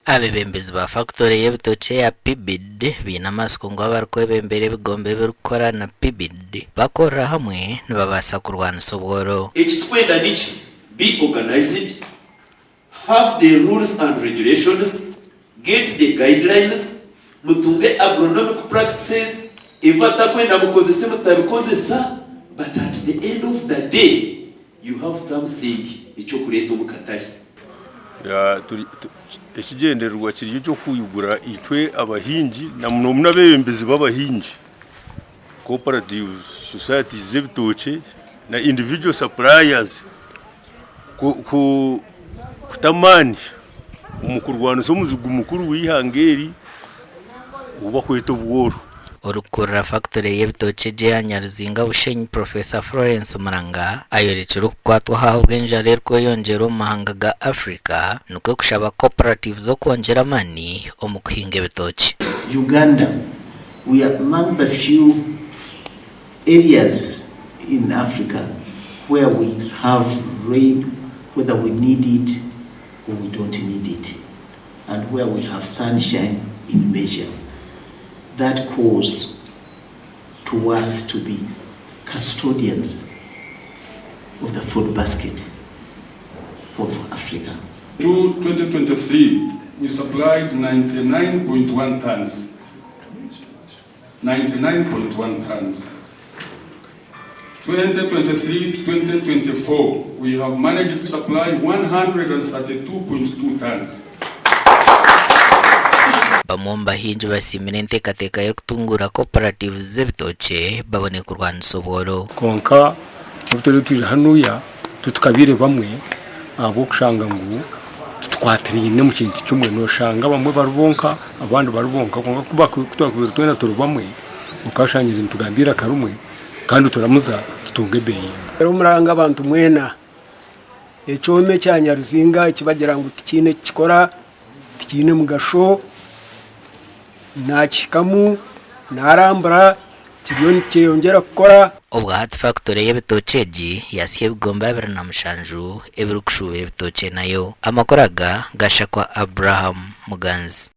Abeebembezi ba fakitore y'ebitookye eya PBID baine amatsiko ngu abarikwebembera ebigombe ebirikukora na PBID bakorera hamwe nibabaasa kurwanisa obworo. Eki tukwenda niki? Be organised, have the rules and regulations, get the guidelines, mutunge agronomic practices, ebi batakwenda mukozese mutabikozesa but at the end of the day you have something eky'okureeta omu katare. Ekigyendererwa kiri eky'okwigura itwe abahingi na muno abeebembezi b'abahingi, cooperative societies z'ebitookye na individual suppliers kuta amaani omu kurwanisa omuzigu mukuru w'eihanga eri ou barikweta obworo. Orikukurira fakitore y'ebitookye egyo eya Nyaruzinga Bushenyi Professor Florence Muranga ayorekire okukwatwaho ahabw'enjara erikweyongyera omu mahanga ga Africa nikwo kushaba cooperatives okwongyera amaani omu kuhinga ebitookye. Uganda, we are among the few areas in Africa where we have rain whether we need it or we don't need it and where we have sunshine in measure. That calls to us to be custodians of the food basket of Africa. To 2023, we supplied 99.1 tonnes. 99.1 tonnes. 2023 to 2024, we have managed to supply 132.2 tonnes. Bamwe omu bahingi basiimire enteekateeka y'okutunguura cooperatives z'ebitookye babone kurwanisa obworo. Kwonka obu turiyo nitwija hanuya titukabaire bamwe ahabw'okushanga ngu titukwatiraine omu kintu kimwe. Noshanga abamwe bari bonka abandi bari bonka kwonka ku twakubaire twena turi bamwe okashanga nitugamba eiraka rimwe kandi turamuza tutunga ebeeyi emwe. Reero muranga abantu mwena, ekyoma ekya nyaruzinga eki bagira ngu tikiine eki kikora, tikiine mugasho, naakihikamu, naarambura, kiriyo nikyeyongyera kukora. Obwa hati fakitore y'ebitookye egi yaatsya ebigombe 27 ebirikushuubura ebitookye nayo. Amakuru aga gashakwa Abraham Muganzi.